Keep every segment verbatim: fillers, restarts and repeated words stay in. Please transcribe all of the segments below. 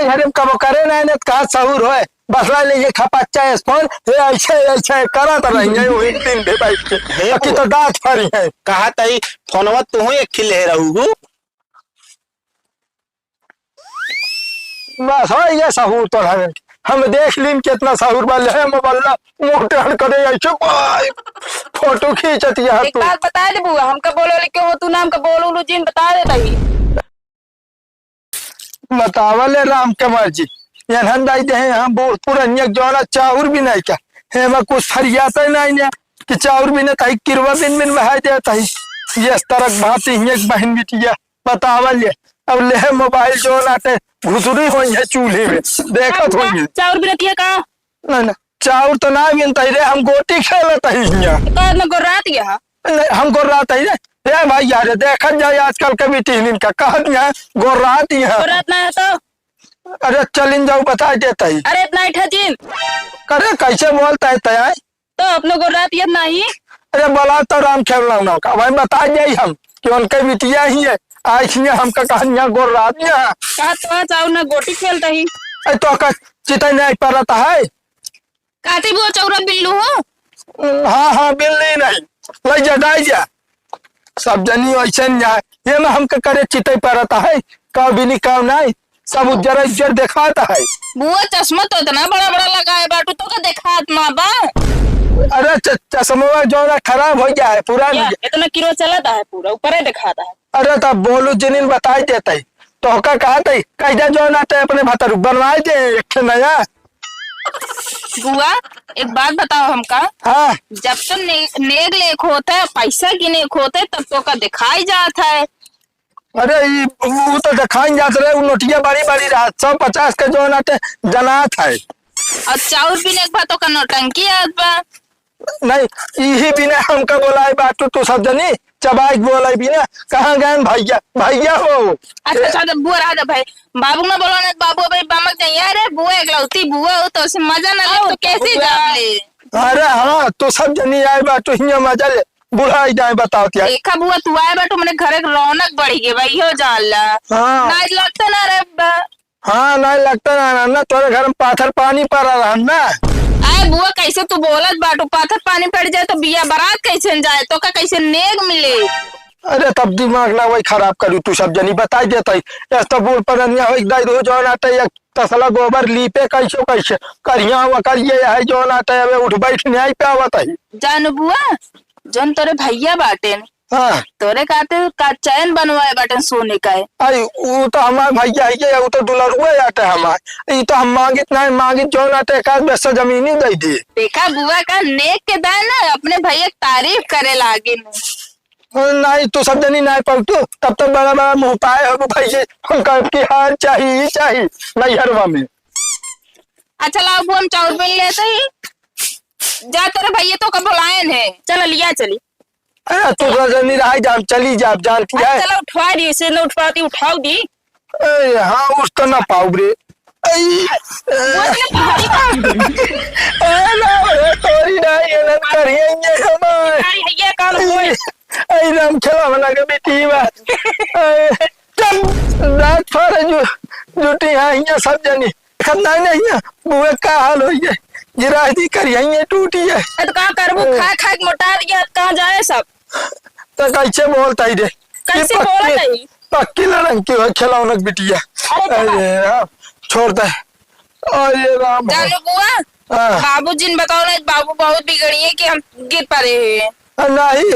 अरे कबो करे ना, ना कहाँ सहूर होए। बस ला ले ये खपच्चा स्पून, ये ऐसे, ऐसे करत रही है, वही दिन भी बैठ के। हे बाकी तो दांत फरी है। कहा तई फोनवा तू एक खिले रहू। बस हो ये सहूर तो हमें। हम देख लीन कितना सहूर बा, ले मोबाइल मुंह टहन करे ऐसे, बाय, फोटो खींचत यह एक तू। बात बता दे बुआ, हमका बोलो ले क्यों हो तू ना, हमका बोलो लो जिन बता देता ही। बतावा ले राम कुमार जी, एनहन दाई दे हैं, हम बूढ़ पुरनिया जौना चाउर भी नहीं का, हेमा कुछ फरियाता ही नहीं ने, कि चाउर भी नहीं ताई किरवा बिन बिन बहाई देता ही, ये तरक भाती ही एक बहन बिटिया, बतावा ले, अब ले मोबाइल जौन आटे घुसुरी होई है चूल्हे में, देखत होई है। चाउर भी रहती है का? नहीं, नहीं, चाउर तो ना मिलता ही रे, हम गोटी खेलत ही हियाँ। तो इतना गोर्रात गया है? नहीं, हम गोर्रात ही रे। ए भाई यार, देखत जाए आजकल के बिटिहनिन का, कहत यहाँ गोर्रात यहाँ। गोर्रात ना है तो? अरे चलिन जाऊ, बता देता ही। अरे इतना इठा जिन। अरे कैसे बोलता है तय? तो अपने गोर्रात ये नहीं? अरे बोला तो राम खेलना ना का, भाई बता जाई हम कि उनके बिटिया ही है। आज यहाँ हमका कहन यहाँ गोर्रात यहाँ। कहा तो चाउर ना गोटी खेलता ही। अरे तो का चिता नहीं परत है? काती बुआ चौरा बिल्लू हो? हाँ, हाँ, बिल्ली नहीं। ले जा, डाई जा। सब जनी ऐसे नहीं जाए। ये में हमके करे चितई परत है। का बिनी का नहीं। सब उज्जर उज्जर देखात है। बुआ चश्मा तो इतना बड़ा बड़ा लगाए बाटू तो का देखात ना बा। अरे च-, चश्मा जौना खराब हो गया है, पुरान हो या, गया। इतना किरो चलत है पूरा, ऊपरे देखात है। अरे तब बोलू जिनिन बताई देते। तो का कहते, कैदा जौन आटे अपने भतरू बनवाई दे, एक ठे नया। बुआ, एक बात बताओ हमका। हाँ। जब तो ने-, नेग लेख होत है, पैसा गिने के होत है, तब तो का दिखाई जात है। अरे, ई, ऊ तो दिखाई जात रहे, ऊ नोटिया बड़ी बड़ी रहत, सौ पचास के जौन आटे जनात है। और चाउर पीने के बाद तो का नौटंकी आत बा। नहीं, इही बिना हमका बोलाए बाटू तू सब जनी, चबाई के बोलाई बिना, कहाँ गए भैया, भैया हो? अच्छा, अच्छा, तो बुआ रहा दे भाई, बाबू ना बोलो ना, बाबू अबे बमक जाइए। अरे बुआ, एकलौती बुआ हो, तो उसे मजा ना ले, आओ, तो कैसे बुआ। जाब ले? अरे हाँ, तू सब जनी आए बाटू, हियाँ मजा ले, बुढ़ाई जाए, बताओ क्या? देखा बुआ, तू आए बाटू, मने घर एक रौनक बढ़ गई भाई, हो जान ला। हाँ। ना लगता ना रे बा। हाँ, नहीं लगता ना, ना, ना, तोरे घर में पाथर पानी पड़ा रहन ना। अरे बुआ, कैसे तू बोलत बाटू? पाथर पानी पड़ जाए तो बिया बारात कैसे न जाए? तो का कैसे नेग मिले? अरे तब दिमाग ना वही खराब करू, तू सब जनी बताई देत है। ऐस तो बूढ़ परनिया हो, एक दाई दो जौन आटे, एक तसला गोबर लीपे कैसो कैसे। करिया वकर ये है जौन आटे, अबे उठ बैठ नहीं पावत है। जान बुआ, जौन तोरे भैया बाटे न, हाँ। तोरे काते का चैन बनवाए बाटन सोने का है। आई, ऊ तो हमार भैया है, ये ऊ तो दुलरुए आटे हमार। ई तो हम मांगित नहीं, मांगित जौन आटे एक आध बिस्सा जमीनी दे दी। देखा बुआ का नेक के दान ना अपने भैया के तारीफ करे लागिन। नहीं, तू सब जनी नहीं पलटू, तब तो बड़ा बड़ा मुंह पाए हो भाई जी, हमका की हार चाहिए, ई चाहिए, नैहरवा में। अच्छा लाओ बुआ, हम चाउर बिन लेते ही। जा तोरे भैया तो का बुलायन है, चल लिया चली। अरे, तू रजनी रह जा, हम चली जा, जानती अरे, है। चलो, उठवा दी, इसे न उठवाती, उठाओ दी। ए, हाँ, उठ तो ना पाउब रे। आई, वो इतने भारी काम। ए, ना, ए, तोरी ना, ये ना करिए, ये हमार। भारी है, ये काम होए। ए, ए, राम खेला वाला के बेटी बा। ए, चल, रात फारे जु-, जुटी है, ये सब जनी। खतना नहीं है, बुआ का हाल होई है? गिराही दी करिया, ये टूटी है। अब का करबू? ओ। खा खा के मोटा दिया, अब कहाँ जाए सब? तो कैसे बोलता ही रे? कैसे ये पक्की, बोलत है? पक्की लड़ंकी हो, खिलौनक बिटिया। अरे चला। अरे राम, छोड़ दे। अरे राम। जानू बुआ, हाँ। बाबू जिन बताओ ना, बाबू बहुत बिगड़ी है कि हम गिर पड़े हैं। आ, नहीं,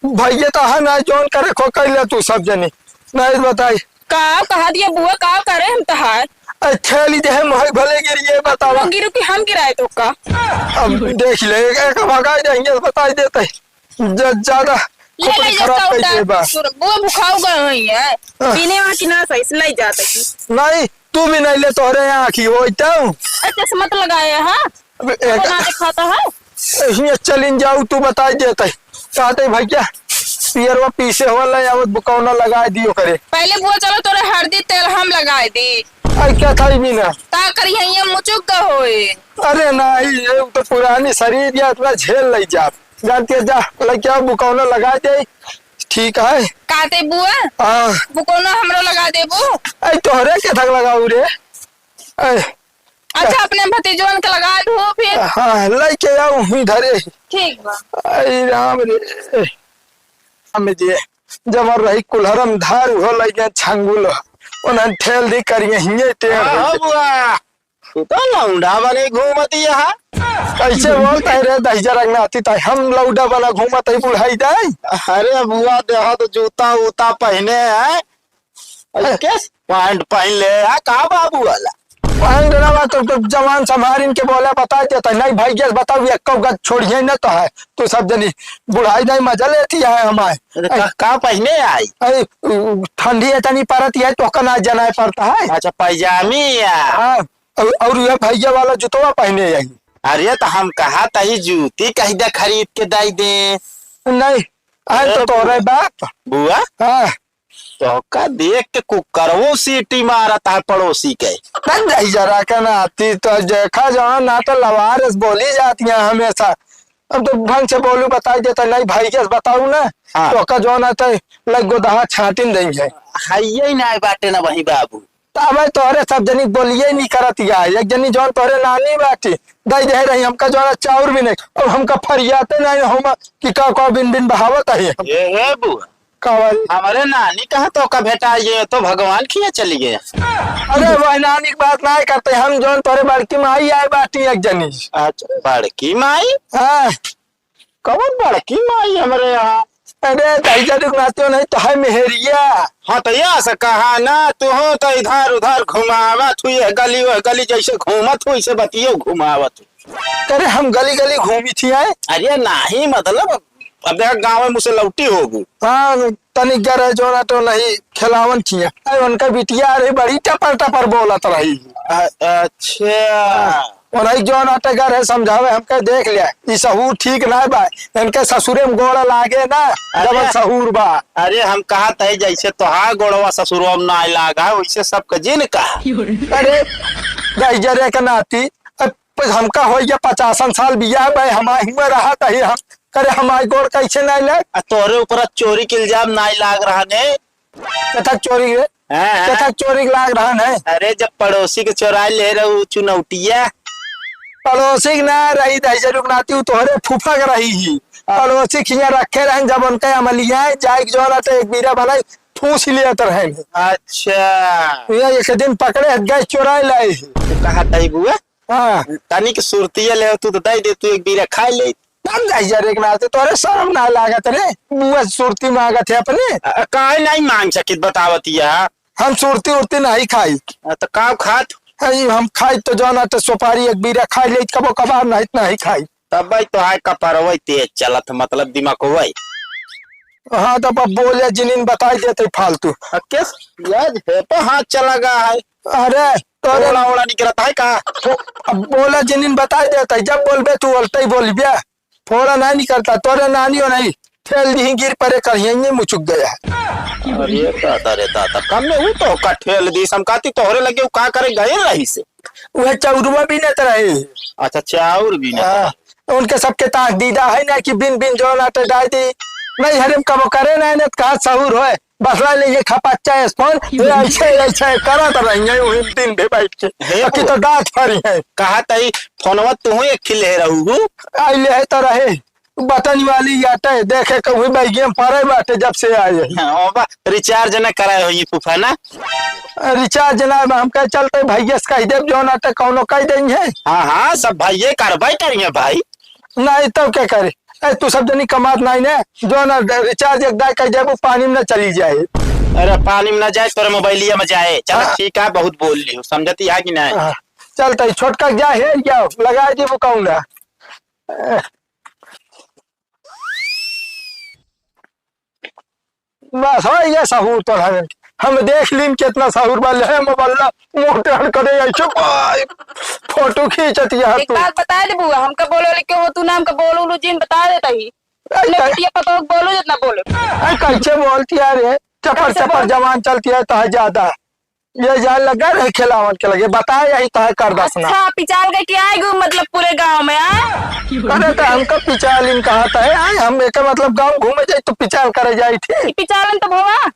भैया तो है ना, जौन करे खो कर ले तू सब जने। नहीं बताई। का कहा दिया बुआ, का करे हम तहार? अरे खेली दे हम, भाई भले गिर, ये बतावा। तुम गिरो कि हम गिराए तो का? अब देख ले, एक, एक भगाई देंगे, बताई देते। ज-, ज्यादा ले, खोपड़ी ले, खराब जस्ता कर उठा। दे बा। सुन, बुआ भुखाओ गए हुई है। हाँ। पीने वहाँ की ना सही, इसलिए जाता की। नहीं, तू भी नहीं ले, तोहरे यहाँ की होई तो। अरे चश्मा तो लगाए है, हाँ? अब एक बना के खाता है। हियाँ चलिन जाऊ, तू बताई देते। कहते भैया, पियरवा पीसे होला, आवत बुकौना लगाए दियो करे। पहले बुआ चलो, तोरे हरदी तेल हम लगाए दी। आई क्या था भी ना? का करी है, ये मुचुक का होए? अरे नहीं, ये तो पुरानी शरीर या इतना झेल नहीं जात। जानती है, जा, लेके आओ, बुकौना लगा दे। ठीक है। काते बुआ? हाँ। बुकौना हमरो लगा देबू? आई तोहरे के थक लगाऊ रे। ए, अच्छा, अपने भतीजवन के लगा दू फिर। हाँ, लइके आऊ हुई धरे। ठीक बा। आई राम रे, राम जी, जब रही कुल्हरम धार हो लइके छंगुल, उन्हन ठेल दी करिए हिये टेढ़ हाँ, हो हो गए। बुआ। तू तो लौंडा बने घूमती है। कैसे बोलता है रे दहिजरा के नाती ताई, हम लौंडा बना घूमत है बुढ़ाई जाए। अरे बुआ, देहा तो जूता उता पहने है। अरे केस पैंट पहन ले है, का बाबू वाला? पैंट ना बा तो, तो जवान संभारिन के बोला बता देता, नहीं भाई गैस बताओ, ये कौ गज छोड़िए न तो है, तू सब जनी बुढ़ाई नहीं मजा लेती है हमारे। अरे का, का पहने आई? अरे उ, उ, ठंडी इतनी परत है तो का ना जनाए पड़ता है। अच्छा, पैजामी या? हाँ। और, और ये भैया वाला जुतवा पहने आई। अरे, तो हम कहा तही जूती कह दे, खरीद के दई दे। नहीं, आए तो ए, तोरे बाप। बुआ? हाँ। तो का देख के कुकरवो सीटी मारत है पड़ोसी के। नहीं, नहीं, जरा के नाती तो देखा जाओ ना, तो लवारिस बोली जाती है हमेशा। अब तो ढंग से बोलू, बताई देता, नहीं भाई के बताऊ ना, हाँ। तो का जो ना तो लग गोदहा छाटिन देंगे। है ये ना बाटे ना वही बाबू। त अबे तोहरे सब जनी बोलिए नहीं करत या। एक जनी जौन तोहरे नानी बाटी, दई दे रही हमका जौन चाउर भी नहीं, और हमका फरियाते नहीं हम कि का का बिन बिन बहावत है हम। ए, ए बुआ, का भाई? हमरे नानी कहाँ तो का भेटा ये तो भगवान खिया चली गए। अरे वह नानी की बात नहीं करते हम, जौन तोहरे बड़की माई आए बाटी एक जनी। अच्छा, बड़की माई? हाँ। कवन बड़की माई हमरे यहाँ? अरे, दहिजर के नातियो नहीं तो है मेहरिया। हाँ, तो या से कहा ना, तू हो तो इधर उधर घुमावत हुई है, गली वह गली जैसे घूमत हुई, से बतियो घुमावत हुई। अरे, हम गली गली घूमी थी आए। अरे, नहीं, मतलब, अब देखा, गाँव में मुझसे लौटी होगू। हाँ, तनी गरे जोना तो नहीं खिलावन थी। अरे, उनका बिटिया, अरे, बड़ी टपर टपर बोलत रही। अ-, अच्छा। हाँ। उन्हीं जौन अटगर है समझावे, हमके देख लिया, ई सहूर ठीक ना बा, इनके ससुरे में गोड़ लागे ना, अरे, जब सहूर बा। अरे हम कहा तय जैसे तोहार गोड़वा ससुरवा में ना लागा, वैसे सबके जिन कहा। अरे, दहिजरे के नाती, अब हमका हो गया पचासन साल बियाह बा, हमार हुए रहा तही हम, करे हमार गोड़ कैसे ना लग? आ तोहरे ऊपर चोरी के इल्जाम ना लाग रहा ने, कथक चोरी रे? हाँ, हाँ। कथक चोरी के लाग रहा है। अरे, जब पड़ोसी के चोराई ले रहू चुनौटिया। पड़ोसी के ना रही, दहिजर के नाती, उ तोहरे फूफा के रही ही। हाँ। पड़ोसी खिया रखे रहन, जब उनके अमलिया जाए के जौन आटे एक बीरा बनाई, ठूस ही लेत रहन। अच्छा। ये एक दिन पकड़े, गए चोराई लाए ही। तू कहा तई बुआ? हाँ। तनी के सुरतिया ले, तू तो दे दे, तू एक बीरा खाई ले। तब जाई जा रे, एक नाते तोरे शर्म ना लागत रे, मुँह सुरती मांगत है अपने। अ, काहे नहीं मांग सकित बतावतिया? हम सुरती उरती नहीं खाई। अ, तो का खात? अई हम खाई तो जौन आटे सुपारी एक बीरा खाई ले, कबो कबार नहीं, नहीं खाई। तब भाई तो आए कपरवई तेज चलत, मतलब दिमाग होई। हाँ, तब अब बोले जिनिन बताई देते फालतू। अ, किस? यार, हे पे हाथ चला गया है। अरे, तोरे ओड़ा ओड़ा निकलता है का? तो अब बोला जिनिन बताई देते, जब बोलबे तू उल्टा ही बोलबे। फोड़ा ना निकलता, तोरे नानी हो नहीं, ठेल दी गिर परे करिए, ये मुचुक गया है। अरे दादा रे दादा, कम में वो तो का ठेल दी, समकाती तोहरे लगे वो का करे गए रही से। वह चौरुआ भी नहीं रहे। अच्छा, चाउर भी नहीं। हाँ, उनके सबके ताक दीदा है ना कि बिन बिन जौन आटे डाल दी। नहीं हरिम कबो करे ना, ना कहा सहूर होए। बसला ले ये खपच्चा स्पून, ये ऐसे, ऐसे करत रही है, वही दिन भी बैठ के। हे अकी तो बुआ। दांत फरी है। कहा तई फोनवा तू एक खिले रहू। आई ले है तो रहे। बटन वाली आटे, देखे कहूँ बैगे में पड़े बाटे जब से आए हैं। हाँ, बा, recharge न कराए हो ये फूफा ना? Recharge ना, हम कहे चलते भैया से कह देब, जौन आटे कौनो कह देंगे। हाँ, हाँ, सब भैया कार्रवाई करेंगे भाई। नहीं तो क्या करे? ए, तू सब जनी कमात नहीं ने, जौन recharge एक दाई कह देबू, पानी में न चली जाए। अरे, पानी में न जाए, तोरे मोबाइलिया में जाए। चल, हाँ। ठीक है, बहुत बोल लियो, समझती है कि नहीं? हाँ, चलते छोटका जा, हेर जाओ, लगा देबू कौन ना। बस हो ये सहूर तो है। हम देख लीन कितना सहूर बा, ले मोबाइल मोटे हन करे ऐसे भाई, फोटो खींचत यार एक तू। बात बता दे बुआ, हमका बोलो ले क्यों हो तू ना, हमका बोलो लो जिन बता देता ही। आई अपने का- बिटिया पतोह के बोलो जितना बोलो। आई कैसे बोलती यार ये? चपर कैसे चपर बोल- जवान चलती है तो है ज्यादा। ये जान लगा रहे खिलावन के लगे, बताए यही तो है कर दसना। अच्छा, पिचाल गए कि आए गो मतलब पूरे गांव में, आ? अरे तो हमका पिचाल इन कहा था, आए हम एक मतलब गांव घूमे जाए तो पिचाल करे जाए थी। पिचालन तो भवा।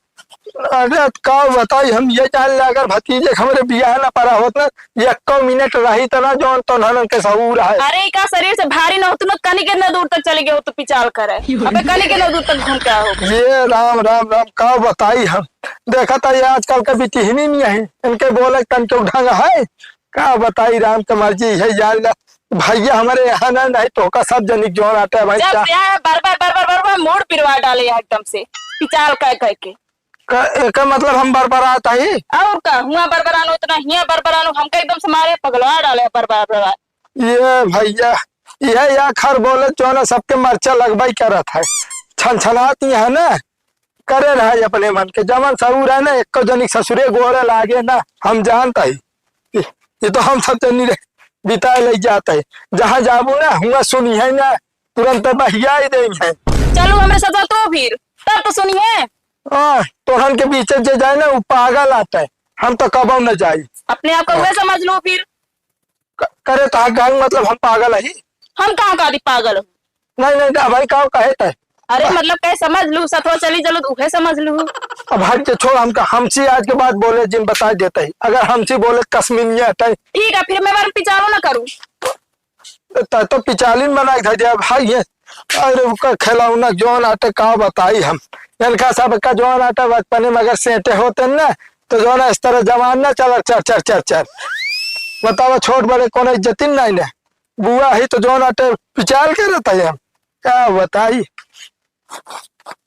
अरे, का बताई हम, ये जान ले, अगर भतीजे के हमरे बियाह ना परा होत ना, एक्को मिनट रही त ना, जौन तो ननन के सहूर है। अरे, ई का शरीर से भारी ना होत ना, कनी केतना दूर तक चली गए हो तो पिचाल करे। अबे, कनी केतना दूर तक घूम के आओ? ये राम, राम, राम, का बताई हम। देखा था, ये आजकल का बिटिहनी नहीं है, इनके बोले तन चोक ढंग है। का बताई, राम के मर्जी है, जान ले। भैया हमरे यहाँ ना, नहीं तो का सब जनिक जौन आटे भाई जब क्या। से आए, बार, बार, बार, बार, बार, बार मूड पिरवा डाले है एकदम से, पिचाल कह, कह के। का, एकर मतलब हम बरबरात हई? और का, हुआ बरबरानो इतना, हिया बरबरानो, हमका एकदम से मारे पगलवा डाले बरबरा, बरबरा। ये भैया, यह या खर बोले जो ना सबके मर्चा लगबाई करत है, छनछनात ही है ना, करे रहा अपने मन के, जवन सहूर है ना, एको जनिक ससुरे गोड़े लागे ना, हम जानत हई। ये, ये तो हम सब जनी रे बिताए लग जात है, जहाँ जाबू ना, हुआ सुनी है ना, तुरंत बहिया ही देई है। चलू हमरे साथ तो फिर, तब तो सुनी है। आ, तोहन के बीच जे जाए ना, वो पागल आता है, हम तो कबो न जाई। अपने आप को हाँ। वह समझ लो फिर। क-, करे तो गाँव मतलब हम पागल है? हम कहाँ का दी पागल हो? नहीं, नहीं, नहीं, भाई, का कहे तय? अरे, मतलब, कहे समझ लू, सथवा चली चलो, तो उहे समझ लू। अब हट के छोड़, हमका हमसी आज के बाद बोले, जिन बता देते ही। अगर हमसी बोले, कश्मीरिया हटे। ठीक है, फिर मैं बार पिचालो ना करूँ। त-, तो पिचालिन बना के धर दिया, भाई, ये। अरे, ओकर खिलौना जौन आटे, का बताई हम। इनका सब का जौन आटे, बचपने में अगर सेंटे होते ना, तो जौन इस तरह जवान ना चला, चर, चर, चर, चर। बतावा, छोट बड़े कोनो इज्जतिन नहीं ने। बुआ ही तो जौन आटे पिचाल के रहता है, हम का बताई।